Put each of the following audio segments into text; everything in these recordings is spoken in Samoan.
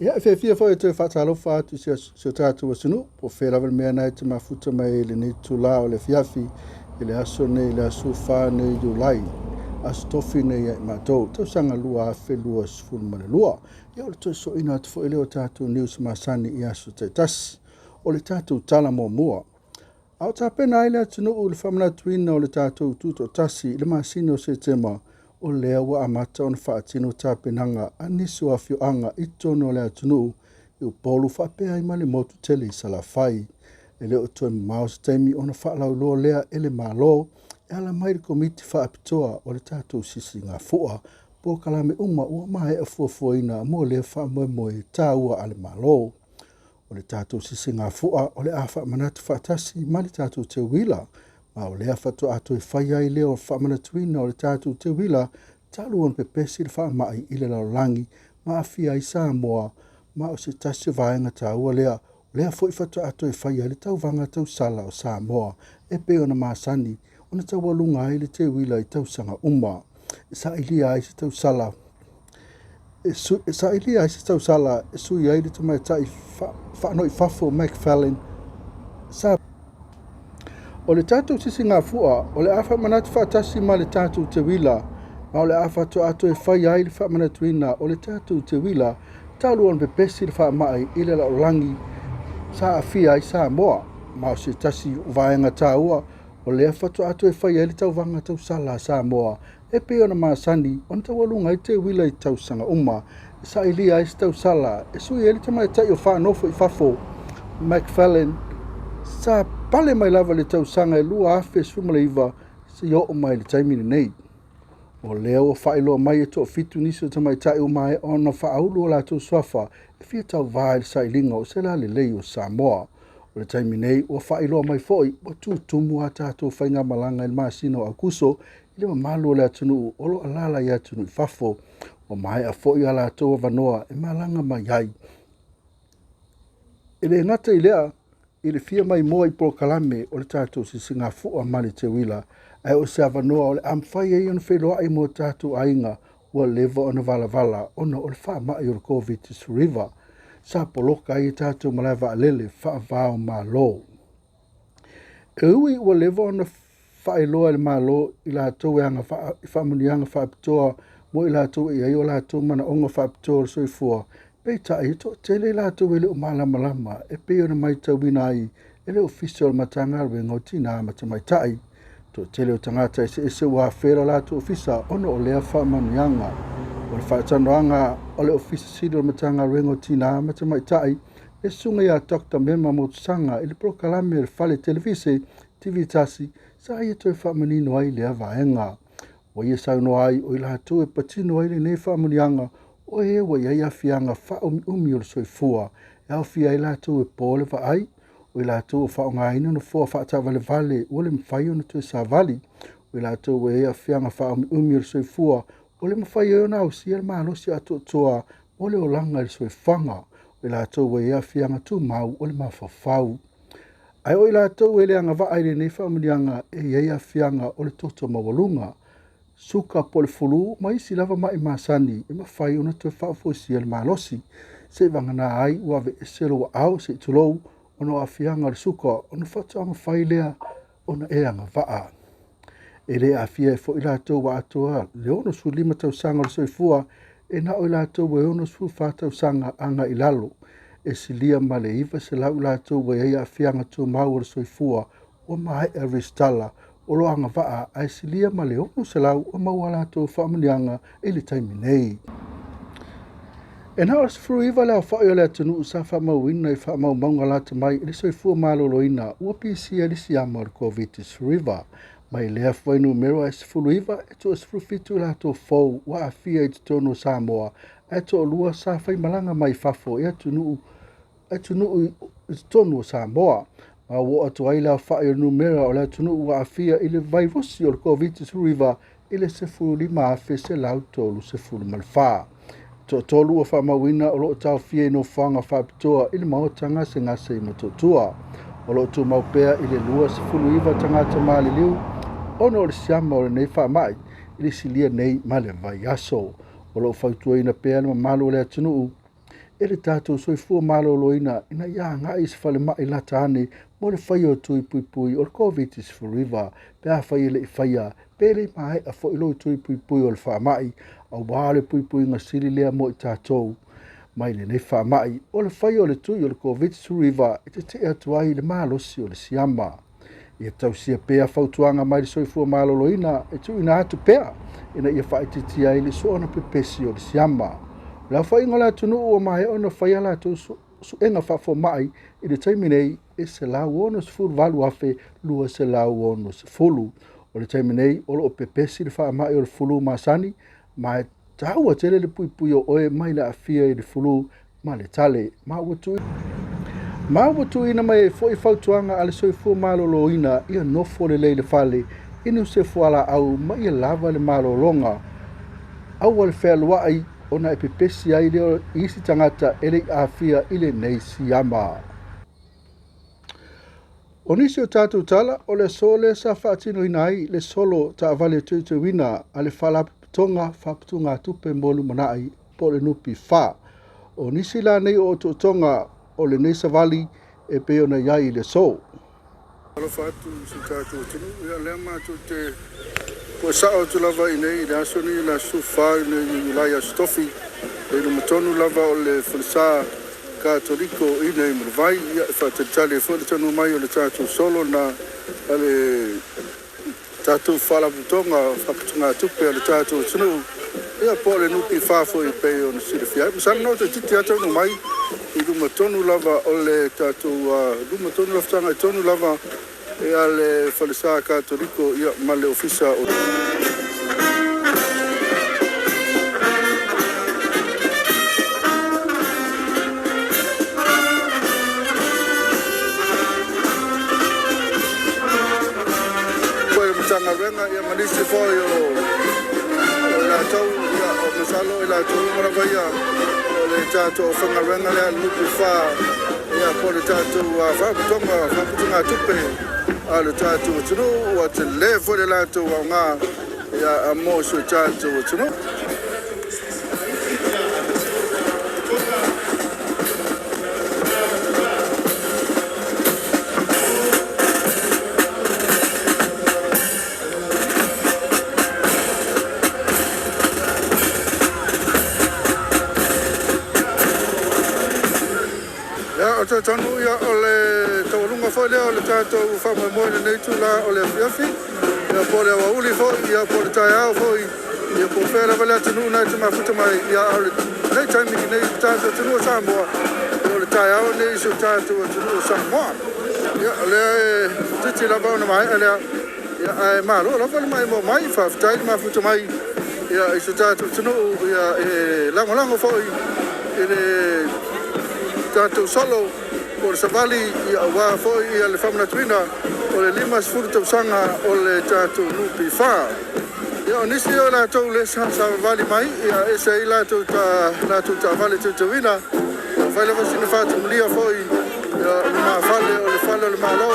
Ia, e fiafia foi e toe faatalofa atu i si o tatou atunuu, po o fea lava le mea na e te mafuta mai ai i lenei itula o le afiafi i le aso nei, le aso 4 nei Iulai, aso tofi nei ia i matou, tausaga 2022. Ia, o le toe soina atu foi lea o tatou news masani i aso taitasi. O le tatou tala muamua. A o tapena ai le atunuu i le faamanatuina o le tatou tutoatasi i le masina o Setema, o lea ua amata ona faatino tapenaga a nisi o afioaga i totonu o le atunuu i Upolu faapea ai ma le motu tele i Salafai. E le o toe mamao se taimi ona faalauiloa lea e le Malo e ala mai le Komiti Faapitoa o le tatou Sisigafua. Polokalame uma ua maea fuafuaina mo lea faamoemoe taua a le Malo. O le tatou sisigafua o le a faamanatu faatasi ma le tatou teuila, ma o lea faatoa toe fai ai lea o le faamanatuina o le tatou teuila talu ona pepesi le faamai i le lalolagi ma aafia ai Samoa, ma o se tasi o vaega taua lea, o lea foi faatoa toe fai ai le tauvaga tausala o Samoa e pei ona masani ona taualuga ai le teuila i tausaga uma. E sailia ai se tausala e sailia ai se tausala e sui ai le tamaitai faanoifafo McFarlane sa. O le tatou sisigafua o le a faamanatu faatasi ma le tatou teuila, ma o le a faatoa toe fai ai le faamanatuina o le tatou teuila talu ona pepesi le faamai i le lalolagi sa aafia ai Samoa, ma o se tasi o vaega taua o lea faatoa toe fai ai le tauvaga tausala a Samoa e pei ona masani ona taualuga ai teuila i tausaga uma, e sailia ai se tausala e sui ai le tamaitai o faanofo i fafo McFarlane sa pale mai lava i le tausaga e 2019 seia oo mai i le taimi lenei. O lea ua faailoa mai e toafitu nisi o tamaitai ua maea ona faaulu o latou suafa e fia tauvā i le sailiga o se lalelei o Samoa. O le taimi nei ua faailoa mai foi ua tutumu a tatou faigamalaga i le masina o Aokuso i le mamalu o le atunuu o lo o alaala i atunuu i fafo. Ua maea foi a latou avanoa e malaga mai ai. E le gata i lea i le fia maimoa i polokalame o le tatou sisigafua ma le teuila, ae o se avanoa o le a mafai ai ona feiloai ma o tatou aiga ua leva ona valavala ona o le faamai o le Covid-19 sa poloka ai tatou malae vaalele faava-o-Malo. E ui ua leva ona faailoa e le Malo i latou e agavaa i faamanuiaga faapitoa mo i latou e i ai o latou manaoga faapitoa o le soifua, peitai e toatele i latou e le o malamalama e pei ona matauina ai e le Ofisa o le Matagaluega o Tina ma Tamaitai. Toatele o tagata eseese ua afea lo latou ofisa ona o lea faamanuiaga. O le faatalanoaga o le Ofisa Sili o le Matagaluega o Tina ma Tamaitai, le susuga ia Dr. Mema Motusaga i le polokalame o le Fale Televise TV1 sa ia toe faamanino ai lea vaega. Ua ia saunoa ai o i latou e patino ai lenei faamanuiaga o e ua i ai aafiaga faaumiumi o le soifua, e aofia ai latou e po le vaai, o i latou o faaaogaina nofoa faataavalevale ua le mafai ona toe savali, o i latou ua i ai aafiaga faaumiumi o le soifua ua le mafai ai ona ausia le malosi atoatoa mo le olaga i le soifuaga, o i latou ua i ai aafiaga tumau o le mafaufau. Ae o i latou e le agavaa i lenei faamanuiaga e i ai aafiaga o le toto maualuga, suka po o le fulu ma isi lava mai masani e mafai ona toe faafoisia le malosi, seivagana ai ua aveese lou aao se i tulou ona o aafiaga o le suka ona faatoa mafai lea ona e agavaa. E le aafia ai foi latou ua atoa le 65 tausaga o le soifua, e na o i latou e 64 tausaga agai i lalo. E silia ma le 900 latou ua i ai aafiaga tumau o le soifua ua maea resitala o lo o agavaa, ae silia ma le 600 ua maua latou faamanuiaga i le taimi nei. E na o le 19 le aofai o le atunuu sa faamauina i faamaumauga lata mai i le soifua maloloina ua pisia i le siama o le Covid-19. Mai lea fuainumera e 19 e toa 17 latou fou ua aafia i totonu o Samoa, ae toalua sa faimalaga mai fafo i atunuu i totonu o Samoa. Ma ua oo atu ai le aofai o le numera o le atunuu ua aafia i le vairusi o le Covid-19 i le 15,134. Toatolu ua faamauina o lo o taofia i nofoaga faapitoa i le maota gasegase i Motootua. O lo o tumau pea i le 29 tagata maliliu ona o le siama o lenei faamai i le silia nei ma le vaiaso. O lo o fautuaina pea le mamalu o le atunuu e le tatou soifua maloloina ina ia agai i se falemai lata ane mo le faia o tui puipui o le Koviti-19 pe afai e le i faia pe le i maea foi lou tui puipui o le faamai, auā le puipuiga sili lea mo i tatou mai lenei faamai o le faia o le tui o le Koviti-19 e tetee atu ai le malosi o le siama. Ia tausia pea fautuaga mai le soifua maloloina e tuuina atu pea ina ia faaitiitia ai le soona pepesi o le siama. O le aofaiga o le atunuu ua maea ona faia a latou suega faafomai i le taimi nei e 168,260. O le taimi nei o lo o pepesi le faamai o le fulu masani ma e taua tele le puipui o oe mai le aafia i le fulu ma le tale. Ma ua tuuina mai ai foi fautuaga a le soifua maloloina ia nofo lelei i le fale, inu se fualaau ma ia lava le malologa. Aua le fealuai ona e pepesi ai lea i isi tagata e le i aafia i lenei siama. O nisi o tatou tala o le aso lea sa faatinoina ai le solo taavale teuteuina a le Faalapotopotoga Faaputugatupe mo Lumanai po o le NPF. O nisi la nei o otootoga o lenei savali e pei ona i ai i le aso. Alofa atu i si o tatou atunuu, ia lea matou te puesao atu lava i nei i le aso nei, le aso 14 nei o Iulai, aso Tofi, i luma tonu lava o le falesa Katoliko i nei Mulivai. Ia, e faatalitali ai foi le taunuu mai o le tatou solo na a le tatou Faalapotopotoga Faaputugatupe a le tatou atunuu, ia po o le NPF foi e pei ona silafia ai. Masalo na toeitiiti lava taunuu mai i luma tonu lava o le tatou luma tonu lava fesagai tonu lava ia le falesa Katoliko ia ma le ofisa o le Matagaluega ia ma nisi foi o latou ia o masalo i latou uma lava ia o le tatou aufaigaluega lea a le NPF ia po o le tatou Faalapotopotoga Faaputugatupe a le tatou atunuu ua tele foi le latou aoga ia mo si o tatou atunuu. Ia, o te tonu ia o le taualuga foi lea o le tatou faamoemoe i lenei itula o le afiafi, ia po o le aoauli foi, ia po o le taeao foi, ia po o fea lava le atunuu na e te mafuta mai, ia a o lenei taimi i nei i le tatou atunuu o Samoa, ia o le taeao lenei i si o tatou atunuu o Samoa. Ia, o lea e toeitiiti lava ona maea lea, ia ae malo lava le maimoa mai, faafetai le mafuta mai ia i si o tatou atunuu, ia e lagolago foi i le tatou solo po o le savali aua foi le faamanatuina o le 50 tausaga o le tatou NPF. Ia, o nisi o latou lea sa savavali mai, ia ese ai latou latou taavale teuteuina, ua fai lava sina faatumulia foi ia lumafale o le fale o le Malo e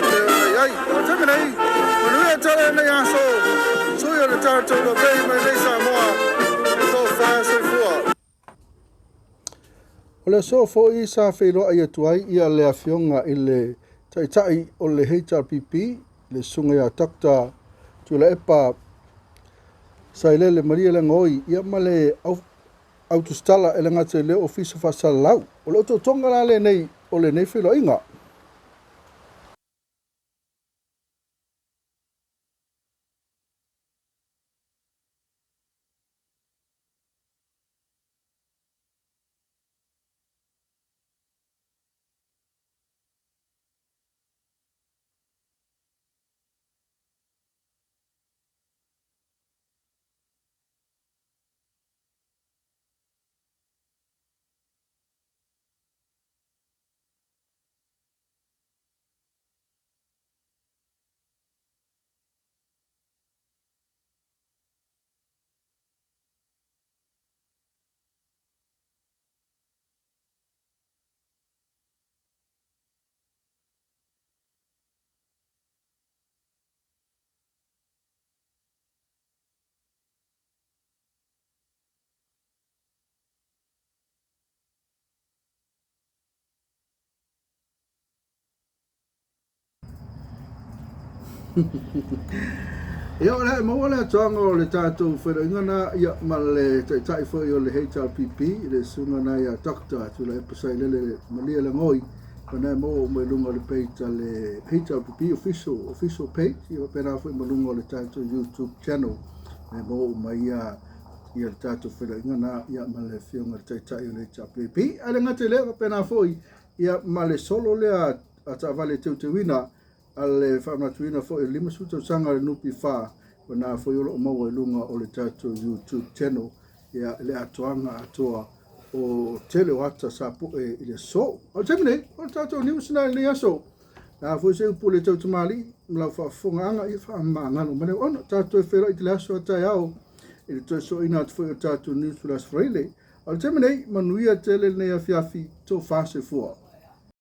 pei ona i ai. O le taimi nei, manuia tele lenei aso, sui o le tatou Lovei mai nei Samoa, tofa soifua. O le aso foi sa feiloai atu ai ia le afioga i le Taitai o le HRPP, le susuga ia Dr. Tuilaepa Sailele Malielegaoi, ia ma le autusitala e le gata i lea Ofisa Faasalalau. O le otootoga la lenei o lenei feiloaiga. Ia, o le a e maua le atoaga o le tatou feiloaiga na, ia, ma le taitai foi o le HRPP, le susuga na ia Dr. Tuilaepa Sailele Malielegaoi, o na e maua uma i luga o le page a le HRPP official, official page, ia faapena foi ma luga o le tatou YouTube channel, na e maua uma ia, ia le tatou feiloaiga na, ia, ma le afioga i le taitai o le HRPP. Ae le gata i lea, faapena foi, ia, ma le solo lea a taavale teuteuina, a le faamanatuina foi o le 50 tausaga o le NPF, o na foi o lo o maua i luga o le tatou YouTube channel, ia, le atoaga atoa o tele o ata sa poe i le aso. O le taimi nei, o le tatou news na i lenei aso. Na foi se upu le tau tamalii, ma lau faafofogaaga, ia faamagalo ma le ona. Tatou toe feiloai i le aso a taeao i le toe soina atu foi o tatou news o le Aso Faraile. O le taimi nei, manuia tele lenei afiafi, tofa soifua.